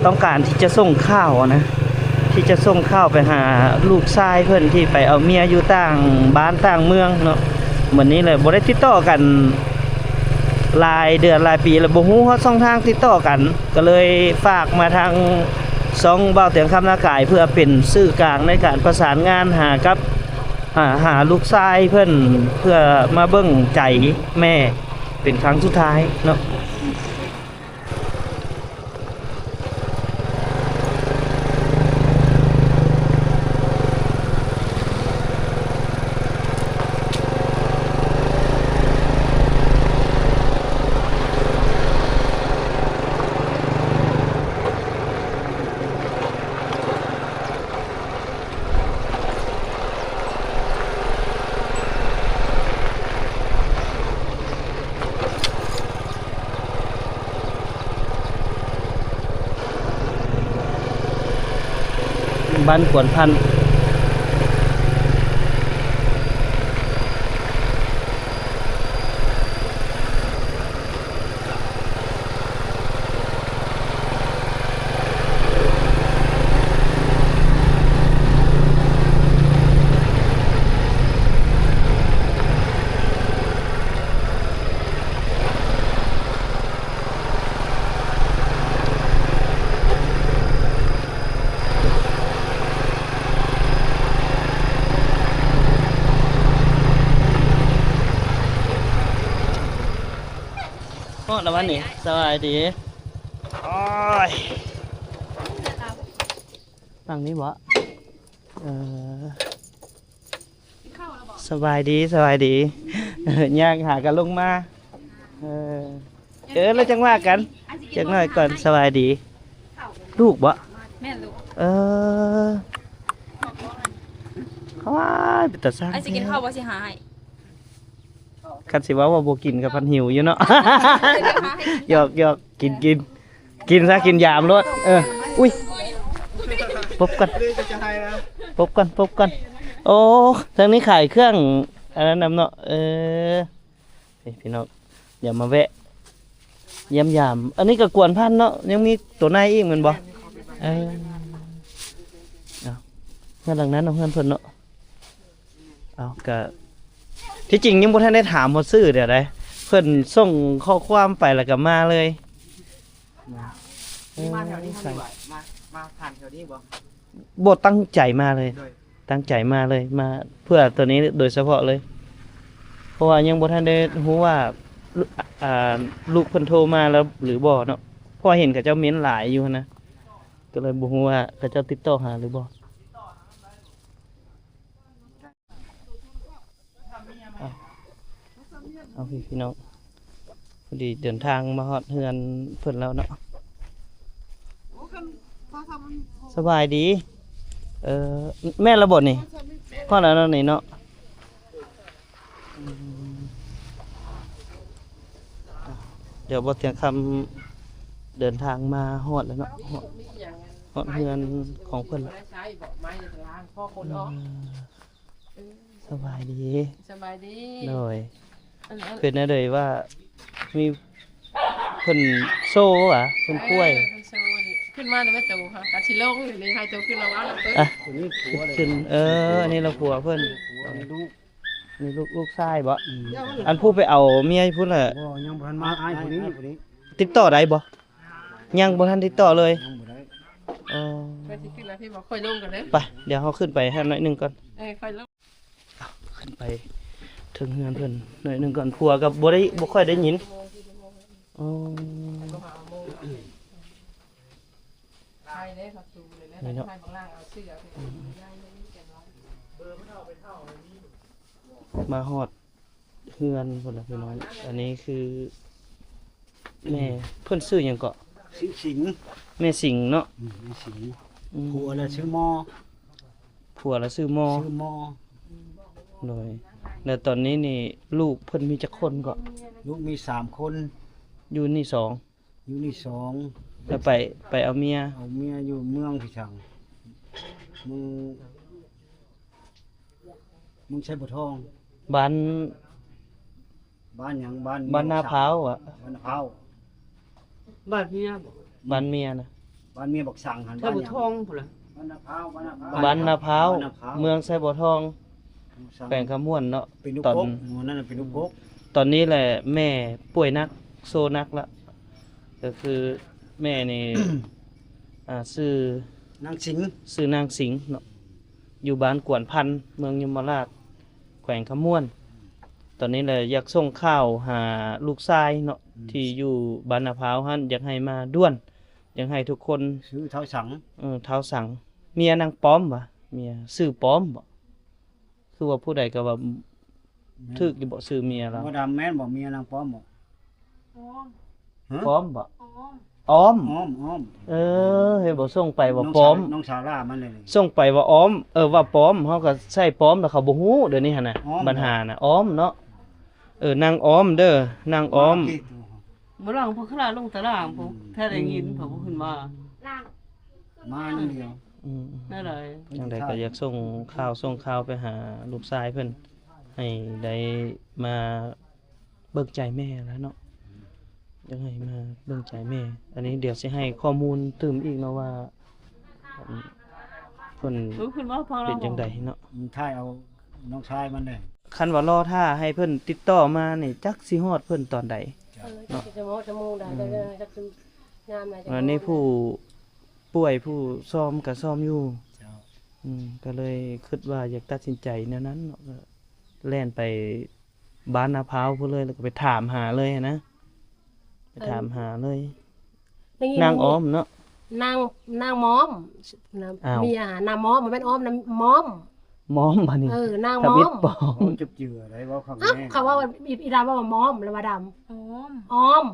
ຕ້ອງການທີ່ຈະສົ່ງຂ່າວນະ ທີ່ຈະສົ່ງຂ່າວໄປຫາລູກຊາຍເພິ່ນທີ່ໄປເອົາເມຍຢູ່ຕ່າງບ້ານຕ່າງເມືອງເນາະ. ບັດນີ້ແຫຼະ ບໍ່ໄດ້ຕິດຕໍ່ກັນຫຼາຍເດືອນຫຼາຍປີແລ້ວ ບໍ່ຮູ້ຮອດຊ່ອງທາງຕິດຕໍ່ກັນ ກໍເລີຍຝາກມາທາງຊ່ອງບ່າວຕຽງຄຳນາກາຍ ເພື່ອເປັນສື່ກາງໃນການປະສານງານຫາກັບ ຫາ ຫາລູກຊາຍເພິ່ນ ເພື່ອມາເບິ່ງໃຈແມ່ເປັນຄັ້ງສຸດທ້າຍເນາະ. ບ້ານກວນພັນ. ເ ລະວັນນີ້ ສະບາຍດີ. ໂອ້ຍ ຝັ່ງນີ້ບໍ? ເອີ ສະບາຍດີ ສະບາຍດີ. ຍ່າງຫາກັນລົງມາ. ເອີ ເອີ ແລ້ວຈັ່ງວ່າກັນຈັກໜ້ອຍກ່ອນ. ສະບາຍດີ. ລູກບໍ? ແມ່ນລູກ. ເອີ ວ້າຍ ເປັນຕາຊ່າງ. ອ້າຍຊິກິນເຂົ້າບໍ່? ຊິຫາໃຫ້. ຄັນຊິເວົ້າວ່າບໍ່ກິນກໍພັດຫິວຢູ່ເນາະ. ຫຍອກໆ ກິນ ກິນ ກິນຊະ ກິນຢາມໂລດ. ເອີ ອຸ້ຍ ປົບກ່ອນ ປົບກ່ອນ ປົບກ່ອນ. ໂອ້ ທາງນີ້ຂາຍເຄື່ອງອັນນັ້ນນຳເນາະ. ເອີ ນີ້ພີ່ນ້ອງ ດຽວມາແວະຢ້ຽມຢາມ. ອັນນີ້ກໍກວນພັນເນາະ ຍັງມີໂຕໃນອີກແມ່ນບໍ່? ເອີ ເອົາ ເຮືອນຫຼັງນັ້ນເນາະ ເຮືອນເພິ່ນເນາະ. ເອົາ ກະ ທີ່ຈິງຍັງບໍ່ທັນໄດ້ຖາມຮອດຊື່ເດ ເພິ່ນສົ່ງຂໍ້ຄວາມໄປແລ້ວກໍມາເລີຍ. ມາແຖວນີ້ ມາ ມາຜ່ານແຖວນີ້ບໍ່? ບໍ່ ຕັ້ງໃຈມາເລີຍ. ໂດຍ ຕັ້ງໃຈມາເລີຍ ມາເພື່ອຕົວນີ້ໂດຍສະເພາະເລີຍ ເພາະວ່າຍັງບໍ່ທັນໄດ້ຮູ້ວ່າ ລູກ ອ່າ ລູກເພິ່ນໂທມາແລ້ວຫຼືບໍ່ເນາະ ເພາະວ່າເຫັນເຂົາເຈົ້າເມັ້ນຫຼາຍຢູ່ຫັ້ນນະ ກໍເລີຍບໍ່ຮູ້ວ່າເຂົາເຈົ້າຕິດຕໍ່ຫາຫຼືບໍ່. ເອົາ ເອົາ ພີ່ ພີ່ນ້ອງ ພໍດີເດີນທາງມາຮອດເຮືອນເພິ່ນແລ້ວເນາະ. ສະບາຍດີ. ເອີ ແມ່ນລະບໍ່ນີ້? ຮອດແລ້ວເນາະນີ້ເນາະ. ດຽວບໍ່ຕຽງຄຳເດີນທາງມາຮອດແລ້ວເນາະ ຮອດ ຮອດເຮືອນຂອງເພິ່ນແລ້ວ. ສະບາຍດີ. ສະບາຍດີ. ໂດຍ. ເປັນແນວໃດວ່າ ມີເພິ່ນໂຊຫວາ ເພິ່ນປ່ວຍ? ເອີ ເພິ່ນໂຊ ຂຶ້ນມາແຕ່ແມ່ໂຕ ກະຊິລົງຢູ່ນີ້ ໃຫ້ໂຕຂຶ້ນລະວ່າລະເພິ່ນ. ອ່ະ ຂຶ້ນ ເອີ ອັນນີ້ລະຜົວເພິ່ນ ອັນນີ້ລູກ. ນີ້ລູກ ລູກຊາຍບໍ? ອືມ ອັນຜູ້ໄປເອົາເມຍຢູ່ພຸ້ນລະ. ບໍ່ ຍັງບໍ່ທັນມາ. ອ້າຍຜູ້ນີ້ ຜູ້ນີ້ ຕິດຕໍ່ໄດ້ບໍ່? ຍັງບໍ່ທັນຕິດຕໍ່ເລີຍ. ຍັງບໍ່ໄດ້. ອໍ ໄປ ດຽວເຮົາຂຶ້ນໄປຫັ້ນໜ້ອຍໜຶ່ງກ່ອນ. ເອີ ຄ່ອຍລົງ ຂຶ້ນໄປເທິງເຮືອນເພິ່ນໜ້ອຍໜຶ່ງກ່ອນ. ຜົວກໍບໍ່ໄດ້ ບໍ່ຄ່ອຍໄດ້ຍິນ. ອໍ ນີ້ເນາະ ມາຮອດເຮືອນພຸ້ນລະພີ່ນ້ອງ. ອັນນີ້ຄືແມ່ ເພິ່ນຊື່ຫຍັງເກາະ? ຊື່ສິງ. ແມ່ສິງເນາະ. ອືມ ແມ່ສິງ. ອືມ ຜົວລະຊື່ໝໍ. ຜົວລະຊື່ໝໍ. ຊື່ໝໍ. ໂດຍ. ແລ້ວຕອນນີ້ນີ້ ລູກເພິ່ນມີຈັກຄົນເກາະ? ລູກມີສາມຄົນ. ຢູ່ນີ້ສອງ. ຢູ່ນີ້ສອງ. ແລ້ວໄປ ໄປເອົາເມຍ ເອົາເມຍຢູ່ເມືອງພິຊັງ ເມືອງ ເມືອງໄຊບົວທອງ. ບ້ານ ບ້ານຫຍັງ? ບ້ານ ບ້ານນາພ້າວຫວາ? ບ້ານນາພ້າວ. ບ້ານເມຍບໍ? ບ້ານເມຍນະ ບ້ານເມຍບັກສັງຫັ້ນ. ໄຊບົວທອງພຸ້ນລະ. ບ້ານນາພ້າວ ບ້ານນາພ້າວ ບ້ານນາພ້າວ ບ້ານນາພ້າວ ເມືອງໄຊບົວທອງ ແຂວງຄຳມ່ວນເນາະ. ເປັນລູກກົກ ຕອນ ໝໍນັ້ນເປັນລູກກົກ. ຕອນນີ້ແຫຼະແມ່ປ່ວຍໜັກ ໂຊໜັກລະ. ກໍຄືແມ່ນີ້ ອ່າ ຊື່ນາງສິງ ຊື່ນາງສິງເນາະ ຢູ່ບ້ານກວນພັນ ເມືອງຍົມມະລາດ ແຂວງຄຳມ່ວນ. ຕອນນີ້ແຫຼະຢາກສົ່ງຂ່າວຫາລູກຊາຍເນາະ ອືມ ທີ່ຢູ່ບ້ານນາພ້າວຫັ້ນ ຢາກໃຫ້ມາດ່ວນ ຢາກໃຫ້ທຸກຄົນ ຊື່ທ້າວສັງ. ເອີ ທ້າວສັງ. ເມຍນາງປ້ອມຫວາ? ເມຍຊື່ປ້ອມບໍ? ຄືວ່າຜູ້ໃດກໍວ່າ ແມ່ນ ຖືກຢູ່ບໍ່ຊື່ເມຍລາວ? ບໍ່ດຳແມ່ນບໍ່ ເມຍນາງປ້ອມບໍ່? ປ້ອມ ປ້ອມບໍ່? ອ້ອມ ອ້ອມ ອ້ອມ ເອີ ເຫັນບໍ່ ສົ່ງໄປວ່າປ້ອມ ນ້ອງສາວຫຼ້າມັນເລີຍ ສົ່ງໄປວ່າອ້ອມ ເອີ ວ່າປ້ອມ ເຮົາກໍໃສ່ປ້ອມ ແລ້ວເຂົາບໍ່ຮູ້ ດຽວນີ້ຫັ້ນນະ ອ້ອມ ບັນຫານະ ອ້ອມເນາະ. ເອີ ນາງອ້ອມເດີ ນາງອ້ອມ. ບໍ່ລອງ ເພິ່ນຄະລາລົງຕະລາງພຸ້ນ ອືມ ແທ້ໄດ້ຍິນເພິ່ນຂຶ້ນມາ ມານຳດຽວ. ອືມ ແນວໃດ ຈັ່ງໃດກໍຢາກສົ່ງຂ່າວ ສົ່ງຂ່າວໄປຫາລູກຊາຍເພິ່ນ ໃຫ້ໄດ້ມາເບິ່ງໃຈແມ່ແລ້ວເນາະ ຢາກໃຫ້ມາເບິ່ງໃຈແມ່. ອັນນີ້ດຽວຊິໃຫ້ຂໍ້ມູນຕື່ມອີກເນາະວ່າ ເພິ່ນ ເພິ່ນເວົ້າຟັງເຮົາ ເປັນຈັ່ງໃດເນາະ ອືມ ຖ່າຍເອົານ້ອງຊາຍມັນເດ້. ຄັນວ່າລໍຖ້າໃຫ້ເພິ່ນຕິດຕໍ່ມານີ້ ຈັກຊິຮອດເພິ່ນຕອນໃດເນາະ ເອີ ຈັກຊິຮອດຊົ່ວໂມງໃດ ອືມ ຈັກຊິຍາມໃດ. ອັນນີ້ຜູ້ປ່ວຍ ຜູ້ຊອມກໍຊອມຢູ່ ເຈົ້າ ອືມ ກໍເລີຍຄິດວ່າຢາກຕັດສິນໃຈແນວນັ້ນເນາະ ແລ່ນໄປບ້ານນາພ້າວພຸ້ນເລີຍ ແລ້ວກໍໄປຖາມຫາເລີຍຫັ້ນນະ. ໄປຖາມຫາເລີຍ. ເອີ ນາງອອມເນາະ ນາງ ນາງມອມນະ. ອ້າວ ເມຍຫາ ນາງມອມ ບໍ່ແມ່ນອອມນະ ມອມ ມອມ ບັດນີ້ ເອີ ນາງມອມ ທຳອິດປອມ ໂອ້ ຈັບເຈື່ອໄດ້ເວົ້າຄຳ ເອົ້າ ແນ່ ເຂົາເວົ້າ ອີ ອີດຳເວົ້າວ່າມອມ ແລ້ວວ່າດຳ ອອມ ອອມ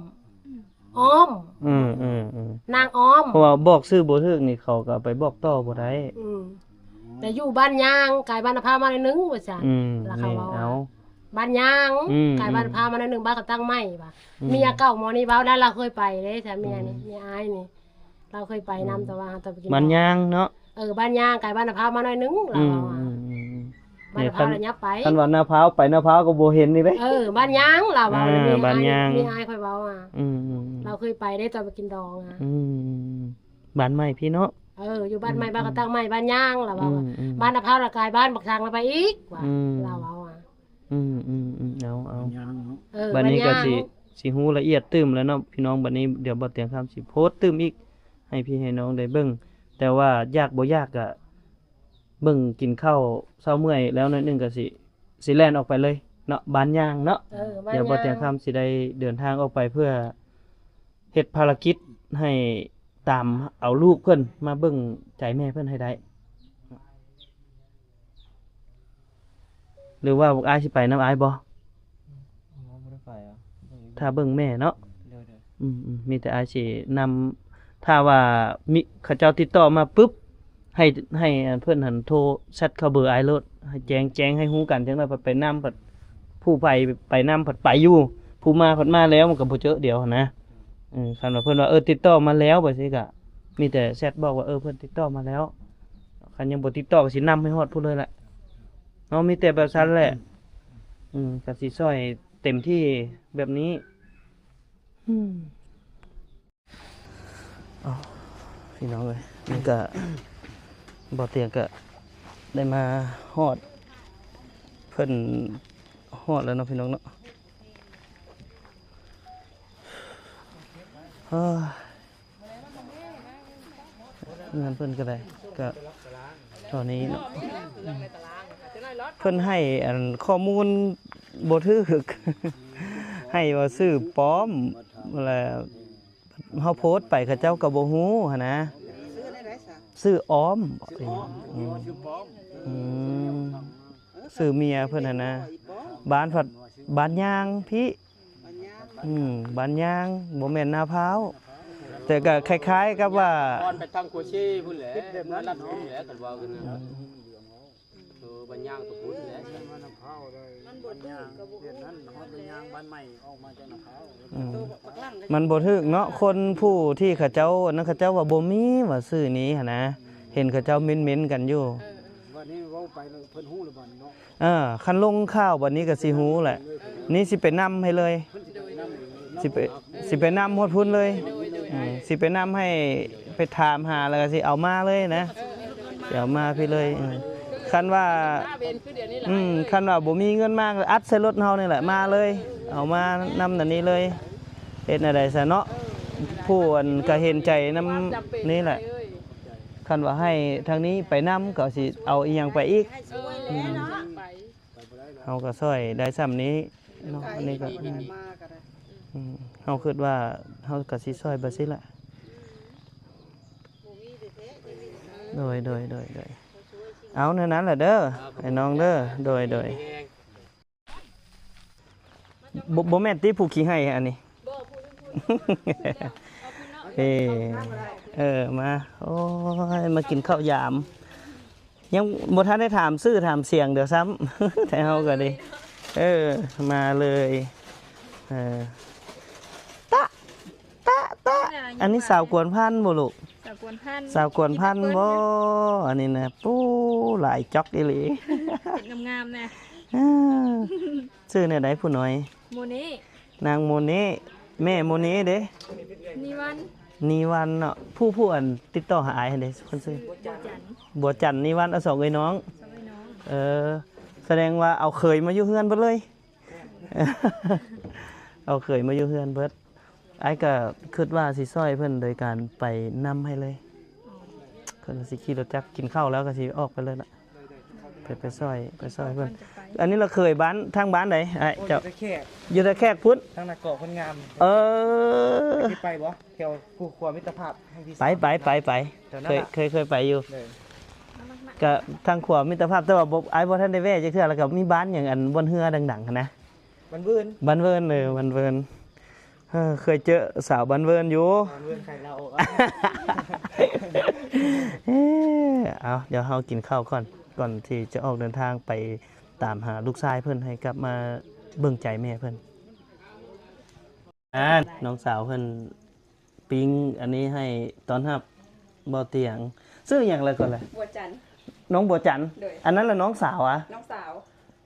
ອືມ ອອມ ອືມໆໆ ນາງອອມ ເພາະວ່າບອກຊື່ບໍ່ຖືກນີ້ ເຂົາກໍໄປບອກຕໍ່ບໍ່ໄດ້. ອືມ ແຕ່ຢູ່ບ້ານຍາງ ກາຍບ້ານນາພາວມາໜ້ອຍໜຶ່ງ ວ່າຊັ້ນ. ອືມ ລະເຂົາເວົ້າ ແມ່ນ ເອົາ ບ້ານຍາງ ອືມ ກາຍບ້ານນາພາວມາໜ້ອຍໜຶ່ງ ອືມ ບ້ານກະຕັ້ງໃໝ່ວ່າ. ອືມ ເມຍເກົ່າໝໍນີ້ເວົ້າໄດ້ ລາວເຄີຍໄປເດ້ ຊະເມຍນີ້ ອືມ ເມຍອ້າຍນີ້ ລາວເຄີຍໄປນຳ ອືມ ແຕ່ວ່າເຮົາຕ້ອງໄປກິນ ບ້ານຍາງເນາະ ເອີ ບ້ານຍາງ ກາຍບ້ານນາພາວມາໜ້ອຍໜຶ່ງ ລາວເວົ້າ ອືມ ອືມ ບ້ານນາພາວລະຫຍັບໄປ ຄັນວ່ານາພາວໄປ ນາພາວກໍບໍ່ເຫັນນີ້ເດ້ ເອີ ບ້ານຍາງ ລາວເວົ້າ ອ່າ ແລ້ວມີ ບ້ານຍາງ ມີອ້າຍຂ້ອຍເວົ້າ ອືມ ອືມ ລາວເຄີຍໄປເດ້ ຕອນໄປກິນດອງ ອືມ ບ້ານໃໝ່ພີ້ເນາະ ເອີ ຢູ່ບ້ານໃໝ່ ອືມ ບ້ານກະຕັ້ງໃໝ່ ບ້ານຍາງ ລາວເວົ້າ ອືມ ອືມ ບ້ານນາພາວລະກາຍບ້ານບັກສັງລະໄປອີກວ່າ ອືມ ລາວເວົ້າ ອືມໆໆ ເອົາ ເອົາ ເອີ ບັດນີ້ກໍຊິ ບັດຍາງເນາະ ຊິຮູ້ລະອຽດຕື່ມແລ້ວເນາະພີ່ນ້ອງ. ບັດນີ້ດຽວບ່າວຕຽງຄຳຊິໂພສຕື່ມອີກ ໃຫ້ພີ່ໃຫ້ນ້ອງໄດ້ເບິ່ງ ແຕ່ວ່າຢາກບໍ່ຢາກກະເບິ່ງ ກິນເຂົ້າເຊົ້າເມື່ອຍແລ້ວໜ້ອຍໜຶ່ງ ກະຊິ ຊິແລ່ນອອກໄປເລີຍເນາະ ບ້ານຍາງເນາະ. ເອີ ບ້ານຍາງ ດຽວບ່າວຕຽງຄຳຊິໄດ້ເດີນທາງອອກໄປເພື່ອເຮັດພາລະກິດ ໃຫ້ຕາມເອົາລູກເພິ່ນມາເບິ່ງໃຈແມ່ເພິ່ນໃຫ້ໄດ້. ຫຼືວ່າພວກອ້າຍຊິໄປນຳອ້າຍບໍ່? ບໍ່ ບໍ່ໄດ້ໄປອະ ຖ້າເບິ່ງແມ່ເນາະ. ໂດຍໆ ອືມໆ ມີແຕ່ອ້າຍຊິນຳ ຖ້າວ່າມີ ເຂົາເຈົ້າຕິດຕໍ່ມາປຶບ ໃຫ້ ໃຫ້ອັນເພິ່ນຫັ້ນໂທແຊັດເຂົ້າເບີອ້າຍໂລດ ໃຫ້ແຈ້ງ ແຈ້ງໃຫ້ຮູ້ກັນ ຈັ່ງໜ້ອຍພັດໄປນຳ ພັດຜູ້ໄປ ໄປນຳພັດໄປຢູ່ ຜູ້ມາພັດມາແລ້ວ ມັນກໍບໍ່ເຈີດຽວຫັ້ນນະ. ເອີ ຄັນວ່າເພິ່ນວ່າ ເອີ ຕິດຕໍ່ມາແລ້ວ ແບບຊີ້ກະມີແຕ່ແຊັດບອກວ່າ ເອີ ເພິ່ນຕິດຕໍ່ມາແລ້ວ. ຄັນຍັງບໍ່ຕິດຕໍ່ກໍຊິນຳໃຫ້ຮອດພຸ້ນເລີຍແຫຼະເນາະ ມີແຕ່ແບບຊັ້ນແຫຼະ. ອືມ ກໍຊິຊ່ອຍເຕັມທີ່ແບບນີ້. ອືມ ເອົາ ພີ່ນ້ອງເອີຍ ນີ້ກະ ບ່າວຕຽງກະໄດ້ມາຮອດ ເພິ່ນຮອດແລ້ວເນາະ ພີ່ນ້ອງເນາະ. ເອີ ເຮືອນເພິ່ນກໍໄດ້ ກໍເທົ່ານີ້ເນາະ. ເພິ່ນໃຫ້ອັນຂໍ້ມູນບໍ່ຖືກ ໃຫ້ວ່າຊື່ປອມ ແລ້ວເຮົາໂພສໄປ ເຂົາເຈົ້າກໍບໍ່ຮູ້ຫັ້ນນະ. ຊື່ອອມ ອືມ ອືມ ຊື່ເມຍເພິ່ນຫັ້ນນະ. ບ້ານພັດ ບ້ານຍາງພີ້ ບ້ານຍາງ ອືມ ບ້ານຍາງ ບໍ່ແມ່ນນາພາວ ແຕ່ກໍຄ້າຍໆກັບວ່າ ກ່ອນໄປທາງໂຄເຊພຸ້ນແຫຼະ ເມືອລັດພຸ້ນແຫຼະ ຄັນເວົ້າກັນນະ. ອືມ ເອີ ບ້ານຍາງຕົວພຸ້ນແຫຼະ ມັນບໍ່ຖືກກັບ ເຂດນັ້ນ ເຮົາໄປຍ່າງບ້ານໃໝ່ອອກມາຈາກນາພາວ. ອືມ ມັນບໍ່ຖືກເນາະ ຄົນຜູ້ທີ່ເຂົາເຈົ້າ ອັນນັ້ນ ເຂົາເຈົ້າວ່າບໍ່ມີ ວ່າຊື່ນີ້ຫັ້ນນະ ເຫັນເຂົາເຈົ້າເມັ້ນໆກັນຢູ່. ເອີ ເອີ ບັດນີ້ເວົ້າໄປແລ້ວເພິ່ນຮູ້ແລ້ວບັດນີ້ເນາະ. ເອີ ຄັນລົງຂ່າວບັດນີ້ກໍຊິຮູ້ແຫຼະ ນີ້ຊິໄປນຳໃຫ້ເລີຍ ຊິໄປ ຊິໄປນຳຮອດພຸ້ນເລີຍ. ເອີ ຊິໄປນຳໃຫ້ ໄປຖາມຫາ ແລ້ວກໍຊິເອົາມາເລີຍນະ ຊິເອົາມາພີ້ເລີຍ. ເອີ ຄັນວ່າ ອືມ ຄັນວ່າບໍ່ມີເງິນມາ ກໍອັດໃສ່ລົດເຮົານີ້ແຫຼະ ມາເລີຍ ເອົາມານຳອັນນີ້ເລີຍ. ເຮັດແນວໃດຊະເນາະ ຜູ້ອັນກໍເຫັນໃຈນຳນີ້ແຫຼະ. ຄັນວ່າໃຫ້ທາງນີ້ໄປນຳ ກໍຊິເອົາອີ່ຫຍັງໄປອີກ. ເອີ ອືມ ເຮົາກໍຊ່ອຍໄດ້ຊ່ຳນີ້ເນາະ. ອັນນີ້ກໍ ອືມ ເຮົາຄິດວ່າເຮົາກໍຊິຊ່ອຍໄປຊີ້ແຫຼະ. ໂດຍ ໂດຍ ໂດຍ ໂດຍ ເອົາແນວນັ້ນແຫຼະເດີ ໄອ້ນ້ອງເດີ. ໂດຍ ໂດຍ ບໍ່ ບໍ່ແມ່ນຕິຜູ້ຂີ້ໄຫ້ອັນນີ້. ບໍ່ ຜູ້ນັ້ນ ຜູ້ນີ້ ເອີ ເອີ ມາ ໂອ້ຍ ມາກິນເຂົ້າຢາມ ຍັງບໍ່ທັນໄດ້ຖາມຊື່ຖາມສຽງເດີຊ້ຳ ແຕ່ເຮົາກໍດີ. ເອີ ມາເລີຍ ເອີ ຕະ ຕະ ຕະ ອັນນີ້ສາວກວນພັນບໍ່ລູກ? ສາວກວນພັນ ສາວກວນພັນບໍ່? ອັນນີ້ນະ ປູ ຫຼາຍຈອກອີ່ຫຼີ ເຮັດງາມໆນະ. ເອີ ຊື່ແນວໃດຜູ້ນ້ອຍ? ໂມເນ ນາງໂມເນ ແມ່ໂມເນເດ້? ນີວັນ ນີວັນເນາະ. ຜູ້ ຜູ້ອັນຕິດຕໍ່ຫາອ້າຍຫັ້ນເດ້ ຄົນຊື່ ບົວຈັນ ບົວຈັນ ນີວັນ. ເອົາ ສອງເອື້ອຍນ້ອງ ສອງເອື້ອຍນ້ອງ. ເອີ ສະແດງວ່າເອົາເຂີຍມາຢູ່ເຮືອນເບິດເລີຍ ເອົາເຂີຍມາຢູ່ເຮືອນເບິດ. ອ້າຍກໍຄິດວ່າຊິຊ່ອຍເພິ່ນໂດຍການໄປນຳໃຫ້ເລີຍ. ເພິ່ນຊິຂີ່ລົດຈັກ ກິນເຂົ້າແລ້ວກໍຊິອອກໄປເລີຍລະ ໄປ ໄປຊ່ອຍ ໄປຊ່ອຍເພິ່ນ. ອັນນີ້ລະເຄີຍບ້ານ ທາງບ້ານໃດອ້າຍເຈົ້າ? ໂອ້ ຢູ່ແຕ່ແຂກ ຢູ່ແຕ່ແຂກພຸ້ນ ທາງນາກອກຄົນງາມ. ເອີ ເຄີຍໄປບໍ່? ແຖວພູຂົວມິດຕະພາບ ແຫ່ງທີ່ ໄປ ສາມ ໄປ ໄປ ໄປ ແຖວນັ້ນ ເຄີຍ ລະ ເຄີຍ ເຄີຍໄປຢູ່. ໂດຍ ກະທາງຂົວມິດຕະພາບ ແຕ່ວ່າບໍ່ ອ້າຍບໍ່ທັນໄດ້ແວ່ຈັກເທື່ອ. ລະກະມີບ້ານຫຍັງ ອັນບ່ອນເຮືອດັງໆຫັ້ນນະ? ບ້ານເວີນ ບ້ານເວີນ ເອີ ບ້ານເວີນ. ເອີ ເຄີຍເຈີສາວບ້ານເວີນຢູ່ ບ້ານເວີນໄຄເລົ່າ. ເອີ ເອົາ ດຽວເຮົາກິນເຂົ້າກ່ອນ ກ່ອນທີ່ຈະອອກເດີນທາງໄປຕາມຫາລູກຊາຍເພິ່ນ ໃຫ້ກັບມາເບິ່ງໃຈແມ່ເພິ່ນ. ອ່າ ນ້ອງສາວເພິ່ນປີ້ງອັນນີ້ໃຫ້ຕ້ອນຮັບບ່າວຕຽງ. ຊື່ຫຍັງລະກ່ອນລະ? ບົວຈັນ. ນ້ອງບົວຈັນ. ໂດຍ. ອັນນັ້ນລະນ້ອງສາວອະ? ນ້ອງສາວ.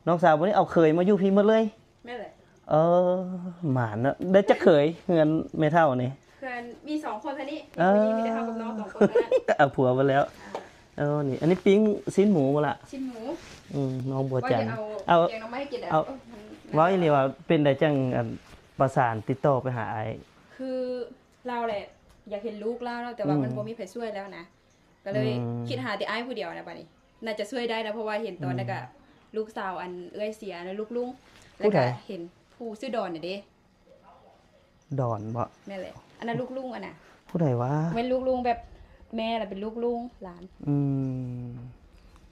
ນ້ອງສາວຜູ້ນີ້ເອົາເຂີຍມາຢູ່ພີ້ໝົດເລີຍ? ແມ່ນແຫຼະ. ເອີ ໝານເນາະ. ໄດ້ຈັກເຂີຍ ເຮືອນແມ່ເຖົ້ານີ້? ເຮືອນມີສອງຄົນເທົ່ານີ້. ເອີ ມີຜູ້ຍິງ ມີແຕ່ເຮົາກັບນ້ອງສອງຄົນເທົ່ານັ້ນ. ເອົາຜົວໝົດແລ້ວ. ເອີ ນີ້ ອັນນີ້ປີ້ງຊີ້ນໝູບໍ່ລະ? ຊີ້ນໝູ. ອືມ ນ້ອງບົວຈັນ. ວ່າຈະເອົາ ເອົາ ແກງໜໍ່ໄມ້ກິນແລ້ວ. ເອີ ເວົ້າອີ່ຫຼີວ່າເປັນໃດຈັ່ງ ອັນ ປະສານຕິດຕໍ່ໄປຫາອ້າຍ? ຄືລາວແຫຼະ ຢາກເຫັນລູກລາວເນາະ ແຕ່ວ່າ ອືມ ມັນບໍ່ມີໃຜຊ່ວຍແລ້ວນະ. ກໍເລີຍ ອືມ ຄິດຫາແຕ່ອ້າຍຜູ້ດຽວນະ. ບາດນີ້ໜ້າຈະຊ່ວຍໄດ້ນະ ເພາະວ່າເຫັນຕອນນັ້ນ ອືມ ກະລູກສາວອັນເອື້ອຍເສຍນະ ລູກລຸງ. ແລ້ວກະເຫັນຜູ້ຊື່ດອນນະເດ້. ດອນບໍ? ແມ່ນແຫຼະ. ອັນນັ້ນລູກລຸງ ອັນນະ ຜູ້ໃດວະ? ແມ່ນລູກລຸງ ແບບແມ່ລະເປັນລູກລຸງ ຫຼານ. ອືມ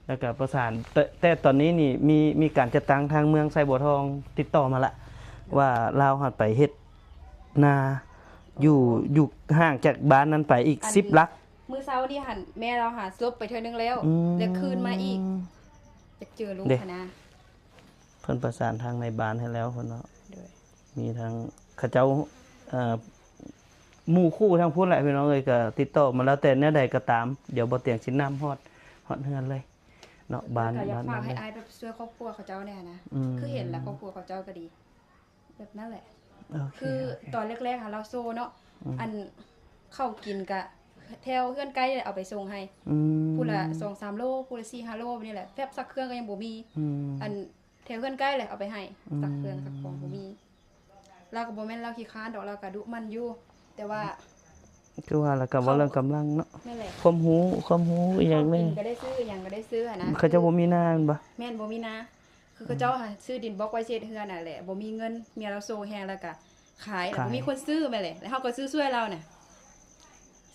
ແລ້ວກະປະສານ ແຕ່ ແຕ່ຕອນນີ້ນີ້ມີ ມີການຈັດຕັ້ງ ທາງເມືອງໄຊບົວທອງຕິດຕໍ່ມາລະ ວ່າລາວຫັ້ນໄປເຮັດນາຢູ່ ຢູ່ຫ່າງຈາກບ້ານນັ້ນໄປອີກ ອັນ ສິບຫຼັກ. ມື້ເຊົ້ານີ້ຫັ້ນ ແມ່ລາວຫາສົບໄປເທື່ອໜຶ່ງແລ້ວ ອືມ ແລ້ວຄືນມາອີກ ຢາກເຈີລູກຫັ້ນນະ. ເພິ່ນປະສານທາງນາຍບ້ານໃຫ້ແລ້ວເພິ່ນເນາະ. ໂດຍ. ມີທັງເຂົາເຈົ້າ ເອີ ໝູ່ຄູ່ທາງພຸ້ນແຫຼະພີ່ນ້ອງເອີຍ ກໍຕິດຕໍ່ມາແລ້ວ. ແຕ່ແນວໃດກໍຕາມ ດຽວບໍ່ຕຽງຊິນຳຮອດ ຮອດເຮືອນເລີຍເນາະ ບ້ານ ແລ້ວກໍຢາກຝາກໃຫ້ອ້າຍແບບຊ່ວຍຄອບຄົວເຂົາເຈົ້າແດ່ນະ. ອືມ ຄືເຫັນແລ້ວຄອບຄົວເຂົາເຈົ້າກໍດີ. ແບບນັ້ນແຫຼະ. ໂອເຄ ຄື ໂອເຄ ຕອນແລກໆຫັ້ນລາວໂຊເນາະ ອືມ ອັນເຂົ້າກິນກະແຖວເຮືອນໃກ້ເອົາໄປສົ່ງໃຫ້ ອືມ ຜູ້ລະສອງສາມໂລ ຜູ້ລະສີ່ຫ້າໂລ ແບບນີ້ແຫຼະ. ແຟບຊັກເຄື່ອງກໍຍັງບໍ່ມີ ອືມ ອັນແຖວເຮືອນໃກ້ແຫຼະເອົາໄປໃຫ້ ອືມ ຊັກເຄື່ອງຊັກຂອງບໍ່ມີ. ລາວກໍບໍ່ແມ່ນລາວຂີ້ຄ້ານດອກ ລາວກໍດຸໝັ່ນຢູ່ ແຕ່ວ່າ ຄືວ່າລະກໍເວົ້າເລື່ອງກຳລັງເນາະ. ແມ່ນແຫຼະ. ຄວາມຮູ້ ຄວາມຮູ້ອີ່ຫຍັງແດ່ ເຂົ້າກິນກໍໄດ້ຊື້ ຫຍັງກໍໄດ້ຊື້ຫັ້ນນະ. ເຂົາເຈົ້າບໍ່ມີນາແມ່ນບໍ່? ແມ່ນ ບໍ່ມີນາ. ຄືເຂົາເຈົ້າຫາຊື້ດິນບລັອກໄວ້ເຮັດເຮືອນຫັ້ນແຫຼະ ບໍ່ມີເງິນ. ເມຍລາວໂຊແຮງ ແລ້ວກະຂາຍ ແລ້ວບໍ່ມີຄົນຊື້ແມ່ນແຫຼະ ແລ້ວເຮົາກໍຊື້ຊ່ວຍລາວນະ.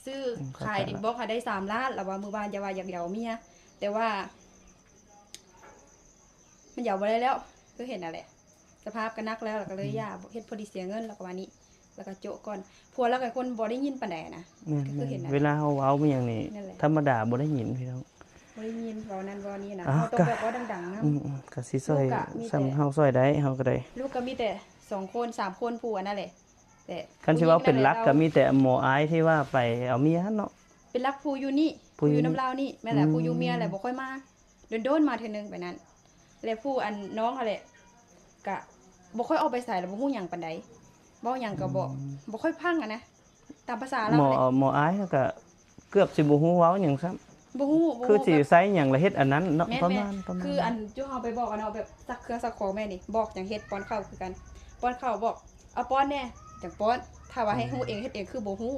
ຊື້ ອືມ ຂາຍດິນບລັອກຫາໄດ້ສາມລ້ານ ລາວວ່າມື້ວານຢ່າວ່າຢາກເຍົາເມຍ ແຕ່ວ່າມັນເຍົາບໍ່ໄດ້ແລ້ວ ຄືເຫັນຫັ້ນແຫຼະ ສະພາບກໍໜັກແລ້ວ ແລ້ວກໍເລີຍ ອືມ ຢ່າເຮັດ ພໍດີເສຍເງິນ ແລ້ວກໍວ່ານີ້ ແລ້ວກໍໂຈະກ່ອນ. ຜົວລາວກໍຄົນບໍ່ໄດ້ຍິນປານໃດນະ. ແມ່ນໆ ກໍຄືເຫັນນະ ເວລາເຮົາເວົ້າມີຫຍັງນີ້ ນັ້ນແຫຼະ ທຳມະດາບໍ່ໄດ້ຍິນພີ່ນ້ອງ ບໍ່ໄດ້ຍິນ ເວົ້ານັ້ນເວົ້ານີ້ນະ. ເຮົາຕ້ອງແບບເວົ້າດັງໆນຳ. ອືມໆ ກໍຊິຊ່ອຍ ສ່ຳເຮົາຊ່ອຍໄດ້ເຮົາກໍໄດ້. ລູກກໍມີແຕ່ສອງຄົນສາມຄົນ ຜູ້ອັນນັ້ນແຫຼະ. ແຕ່ຄັນຊິເວົ້າເປັນຫຼັກກໍມີແຕ່ໝໍອ້າຍທີ່ວ່າໄປເອົາເມຍຫັ້ນເນາະ. ເປັນຫຼັກຜູ້ຢູ່ນີ້ ຜູ້ຢູ່ນຳລາວນີ້ ແມ່ນແຫຼະ ອືມ ຜູ້ຢູ່ເມຍແຫຼະ ບໍ່ຄ່ອຍມາ ດົນໆມາເທື່ອໜຶ່ງແບບນັ້ນ. ແລະຜູ້ອັນນ້ອງຫັ້ນແຫຼະ ກະບໍ່ຄ່ອຍອອກໄປໃສ ແລະບໍ່ຮູ້ຫຍັງປານໃດ ເວົ້າຫຍັງກໍບໍ່ ອືມ ບໍ່ຄ່ອຍຟັງຫັ້ນນະ ຕາມພາສາລາວ. ໝໍ ແຫຼະ ໝໍອ້າຍກໍເກືອບຊິບໍ່ຮູ້ເວົ້າຫຍັງຊ້ຳ ບໍ່ຮູ້ ບໍ່ຮູ້ ຄືຊິໃຊ້ຫຍັງລະເຮັດອັນນັ້ນເນາະ. ແມ່ນໆ ປະມານ ປະມານ ຄືອັນຈຸເຮົາໄປບອກຫັ້ນເນາະ ແບບຊັກເຄື່ອງຊັກຂອງແມ່ນີ້ ບອກຫຍັງເຮັດ ປ້ອນເຂົ້າຄືກັນ ປ້ອນເຂົ້າ ບອກ ເອົາປ້ອນແດ່ ຈັ່ງປ້ອນ ຖ້າວ່າໃຫ້ຮູ້ເອງ ອືມ ເຮັດເອງຄືບໍ່ຮູ້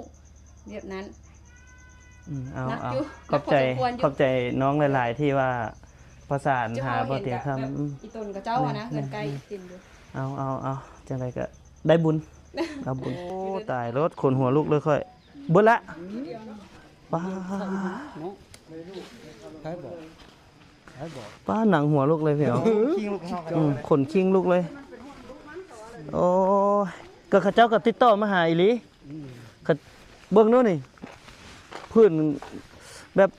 ແບບນັ້ນ. ອືມ ເອົາ ເອົາ ຂອບໃຈ ຂອບໃຈນ້ອງຫຼາຍໆ ທີ່ວ່າປະສານຫາບໍ່ຕຽງຄຳ ອີ່ຕົນຂະເຈົ້າຫັ້ນນະ ເຮືອນໃກ້ເຕັມຢູ່. ເອົາ ເອົາ ເອົາ ຈັ່ງໃດກໍໄດ້ບຸນ ເອົາບຸນ. ໂອ້ ຕາຍໂລດ ຂົນຫົວລຸກເລີຍຂ້ອຍ ເບິດລະ ປາ ໄດ້ບໍ່? ໄດ້ບໍ່? ປາ ໜັງຫົວລຸກເລີຍພີ່ນ້ອງ ອືມ ຂົນຄິງລຸກເລີຍ. ໂອ້ຍ ກໍເຂົາເຈົ້າກໍຕິດຕໍ່ມາຫາອີ່ຫຼີ ອືມ ເບິ່ງໂນ່ນນີ້ ພື້ນແບບ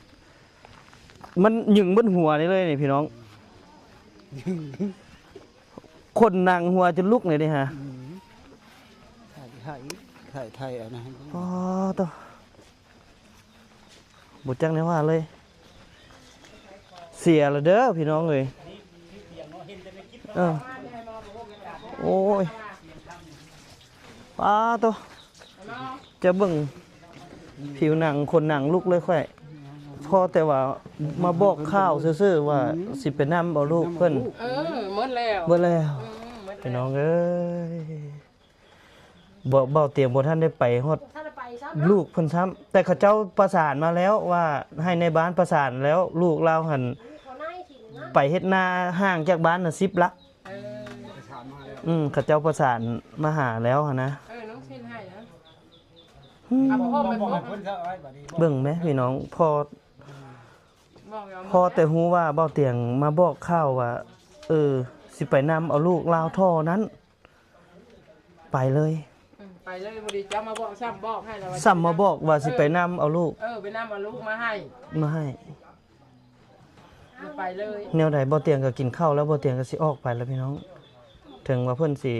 ມັນຍຶງເບິດຫົວນີ້ເລີຍນີ້ພີ່ນ້ອງ ຂົນໜັງຫົວຈົນລຸກນີ້ເດ້ຫາ. ອືມ ຖ່າຍ ຖ່າຍ ຖ່າຍ ອັນນັ້ນ ອໍ ໂຕ ບໍ່ຈັກແນວວ່າເລີຍ ເສຍລະເດີພີ່ນ້ອງເອີຍ. ເອີ ໂອ້ຍ ປາໂຕ ຈະເບິ່ງຜິວໜັງ ຂົນໜັງລຸກເລີຍຂ້ອຍ ພໍແຕ່ວ່າມາບອກຂ່າວຊື່ໆວ່າ ອືມ ຊິໄປນຳເອົາລູກເພິ່ນ. ເອີ ໝົດແລ້ວ ໝົດແລ້ວ ອືມ ໝົດແລ້ວ ພີ່ນ້ອງເອີຍ. ບໍ່ ເບົາຕຽງບໍ່ທັນໄດ້ໄປຮອດ ບໍ່ທັນໄດ້ໄປຊ້ຳ ລູກເພິ່ນຊ້ຳ ແຕ່ເຂົາເຈົ້າປະສານມາແລ້ວວ່າ ໃຫ້ນາຍບ້ານປະສານແລ້ວ ລູກລາວຫັ້ນ ຢູ່ເຂົາໃນທີ່ງາ ໄປເຮັດນາຫ່າງຈາກບ້ານນະສິບຫຼັກ. ເອີ ອືມ ເຂົາເຈົ້າປະສານມາຫາແລ້ວຫັ້ນນະ. ເອີ ນ້ອງຊິນໃຫ້ນະ. ອືມ ເອົາຜ້າຫົ່ມໄປພຸ້ນ. ເບິ່ງແມພີ່ນ້ອງ ພໍ ພໍແຕ່ຮູ້ວ່າບ່າວຕຽງມາບອກຂ່າວວ່າ ເອີ ຊິໄປນຳເອົາລູກລາວທໍ່ນັ້ນ ໄປເລີຍ. ອືມ ໄປເລີຍ. ພໍດີເຈົ້າມາບອກ ຊ້ຳບອກໃຫ້ລະວ່າ ຊ້ຳມາບອກວ່າ ເອີ ຊິໄປນຳເອົາລູກ. ເອີ ໄປນຳເອົາລູກມາໃຫ້ ມາໃຫ້. ໄປເລີຍ. ແນວໃດ ບ່າວຕຽງກໍກິນເຂົ້າແລ້ວ ບ່າວຕຽງກໍຊິອອກໄປແລ້ວພີ່ນ້ອງ. ເຖິງວ່າເພິ່ນຊິ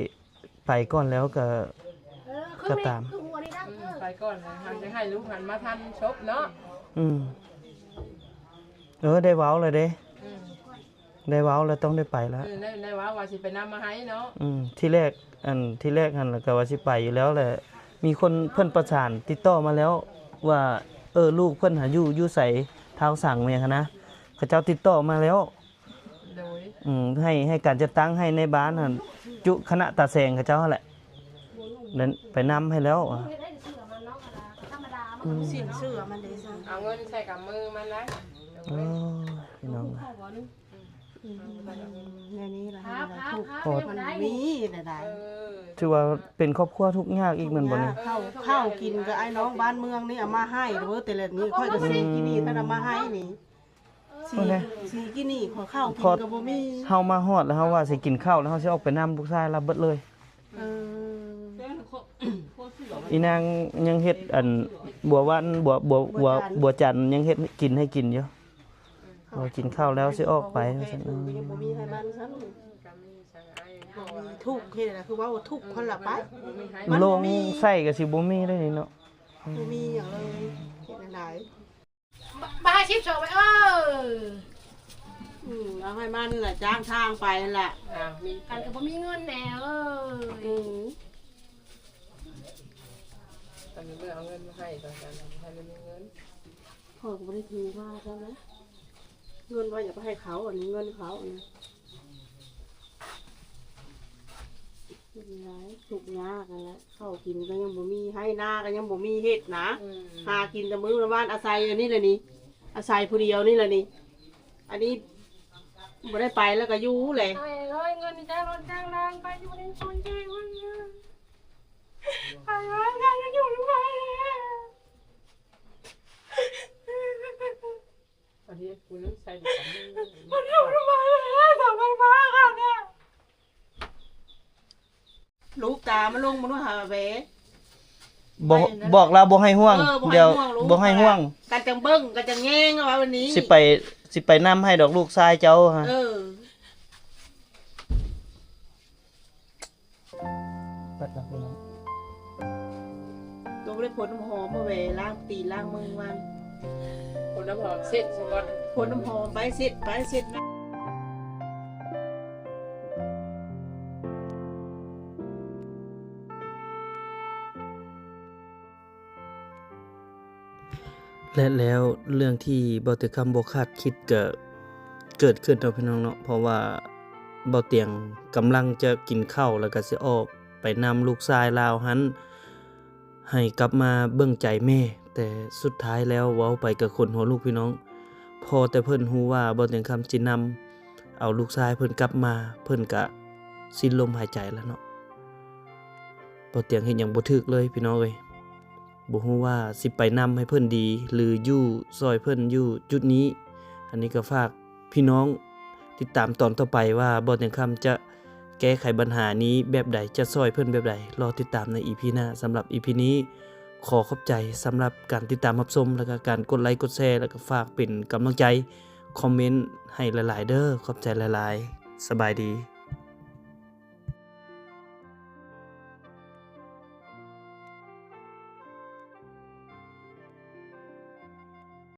ໄປກ່ອນແລ້ວກໍ ເອີ ກໍຕາມ ອືມ ໄປກ່ອນແລ້ວ ຫາກຈະໃຫ້ລູກຫັ້ນມາທັນສົບເນາະ. ອືມ ເອີ ໄດ້ເວົ້າແລ້ວເດ້. ອືມ ໄດ້ເວົ້າແລ້ວ ຕ້ອງໄດ້ໄປແລ້ວ. ເອີ ໄດ້ ໄດ້ເວົ້າວ່າຊິໄປນຳມາໃຫ້ເນາະ. ອືມ ທີແລກ ອັນ ທີແລກຫັ້ນລະກໍວ່າຊິໄປຢູ່ແລ້ວແຫຼະ. ມີຄົນເພິ່ນປະສານຕິດຕໍ່ມາແລ້ວວ່າ ເອີ ລູກເພິ່ນຫາຢູ່ ຢູ່ໃສ ທ້າວສັງ ແມ່ນຫຍັງຫັ້ນນະ. ເຂົາເຈົ້າຕິດຕໍ່ມາແລ້ວ. ໂດຍ ອືມ ໃຫ້ ໃຫ້ການຈັດຕັ້ງໃຫ້ໃນບ້ານຫັ້ນ ຈຸຄະນະຕາແສງເຂົາເຈົ້າຫັ້ນແຫຼະ ນັ້ນໄປນຳໃຫ້ແລ້ວ. ອືມ ສິ້ນເຊື່ອມັນເດ້ ເອົາເງິນໃສ່ກຳມືມັນໄດ້. ໂອ້ຍ ພີ່ນ້ອງ ອືມ ແນວນີ້ລະ ທຸກຄົນມີໄດ້. ເອີ ຖືວ່າເປັນຄອບຄົວທຸກຍາກອີກແມ່ນບໍ່ນີ້? ເຂົ້າ ເອີ ເຂົ້າກິນກໍອ້າຍນ້ອງບ້ານເມືອງນີ້ເອົາມາໃຫ້ເດີ້ ແຕ່ລະນີ້ຂ້ອຍກໍຊິກິນນີ້ ອືມ ທ່ານເອົາມາໃຫ້ນີ້. ສີ ສີກິນນີ້ ຂໍເຂົ້າກິນກໍບໍ່ມີ. ເຮົາມາຮອດແລ້ວ ເຮົາວ່າຊິກິນເຂົ້າແລ້ວ ເຮົາຊິອອກໄປນຳລູກຊາຍລາວເບິດເລີຍ. ເອີ ອີນາງຍັງເຮັດອັນບົວຫວານ ບົວ ບົວ ບົວ ບົວຈັນ ຍັງເຮັດກິນໃຫ້ກິນຢູ່. ເຮົາກິນເຂົ້າແລ້ວຊິອອກໄປວ່າຊັ້ນ. ເອີ ກໍຍັງບໍ່ມີໃຫ້ມັນຊ້ຳ. ທຸກ ເຮັດໃດຄືເວົ້າທຸກຫັ້ນລະໄປ. ລົງໃສ່ກໍຊິບໍ່ມີໄດ້ນີ້ເນາະ. ບໍ່ມີຫຍັງເລີຍ ເຮັດແນວໃດ? ບາດສິບສອງໃບ ເອີ ອືມ ເອົາໃຫ້ມັນລະ ຈ້າງທາງໄປຫັ້ນລະ. ອ້າວ ມີ ກັນກໍບໍ່ມີເງິນແດ່ເອີຍ. ອືມ ອັນນີ້ເມື່ອເອົາເງິນມາໃຫ້ກ່ອນ ກັນບໍ່ທັນໄດ້ມີເງິນ. ຂ້ອຍກໍບໍ່ໄດ້ຖືມາຊັ້ນນະ ເງິນວ່າຢາກໄປໃຫ້ເຂົາ ອັນນີ້ເງິນເຂົາ ອັນນີ້. ເປັນໄງ ທຸກຍາກຫັ້ນແຫຼະ ເຂົ້າກິນກໍຍັງບໍ່ມີ ໄຮ່ນາກໍຍັງບໍ່ມີເຮັດນະ. ອືມ ຫາກິນແຕ່ມື້ລະວານ ອາໄສອັນນີ້ແຫຼະນີ້ ອາໄສຜູ້ດຽວນີ້ແຫຼະນີ້. ອັນນີ້ບໍ່ໄດ້ໄປແລ້ວກໍຢູ່ແຫຼະ. ໄປເອີຍ ເງິນນີ້ຈ້າງລົດຈ້າງລາງ ໄປຢູ່ໃນຄົນແກ່ເພິ່ນ ໄປເອີຍ ການຢູ່ນຳໃຜແຫຼະ. ອັນນີ້ກູຍັງໃສ່ ມັນຢູ່ນຳໃຜແຫຼະ ສາວໄຟຟ້າກັນນະ. ລູບຕາມາລົງມາດູຫາແບ. ບໍ່ ບອກລາວບໍ່ໃຫ້ຫ່ວງ. ເອີ ບໍ່ໃຫ້ຫ່ວງ ດຽວບໍ່ໃຫ້ຫ່ວງ ກັນຈັ່ງເບິ່ງ ກັນຈັ່ງແຍງວ່າວັນນີ້ ຊິໄປ ຊິໄປນຳໃຫ້ດອກລູກຊາຍເຈົ້າ. ເອີ ເປີດລະພີ່ນ້ອງ. ໂຕບໍ່ໄດ້ພົ້ນນ້ຳຫອມມາແຫວ ລ້າງຕີນລ້າງມືມັນ. ພົ້ນນ້ຳຫອມເຊັດຊະກ່ອນ ພົ້ນນ້ຳຫອມໄປ ເຊັດໄປ ເຊັດ. ແລະແລ້ວເລື່ອງທີ່ບໍ່ແຕ່ຄຳບໍ່ຄາດຄິດກໍເກີດຂຶ້ນເນາະພີ່ນ້ອງເນາະ, ເພາະວ່າບ່າວຕຽງກຳລັງຈະກິນເຂົ້າ ແລ້ວກໍຊິອອກໄປນຳລູກຊາຍລາວຫັ້ນ ໃຫ້ກັບມາເບິ່ງໃຈແມ່, ແຕ່ສຸດທ້າຍແລ້ວເວົ້າໄປກໍຂົນຫົວລຸກພີ່ນ້ອງ. ພໍແຕ່ເພິ່ນຮູ້ວ່າບ່າວຕຽງຄຳຊິນຳເອົາລູກຊາຍເພິ່ນກັບມາ, ເພິ່ນກະສິ້ນລົມຫາຍໃຈແລ້ວເນາະ. ບ່າວຕຽງເຮັດຫຍັງບໍ່ຖືກເລີຍພີ່ນ້ອງເອີຍ. ບໍ່ຮູ້ວ່າຊິໄປນຳໃຫ້ເພິ່ນດີ ຫຼື ຢູ່ຊ່ອຍເພິ່ນຢູ່ຈຸດນີ້. ອັນນີ້ກໍຝາກພີ່ນ້ອງຕິດຕາມຕອນຕໍ່ໄປວ່າບ່າວຕຽງຄຳຈະແກ້ໄຂບັນຫານີ້ແບບໃດ, ຈະຊ່ອຍເພິ່ນແບບໃດ, ລໍຕິດຕາມໃນອີພີໜ້າ. ສຳລັບອີພີນີ້ ຂໍຂອບໃຈສຳລັບການຕິດຕາມຮັບຊົມ ແລ້ວກໍການກົດໄລກົດແຊ ແລ້ວກໍຝາກເປັນກຳລັງໃຈ ຄອມເມັນໃຫ້ຫຼາຍໆເດີ້. ຂອບໃຈຫຼາຍໆ. ສະບາຍດີ.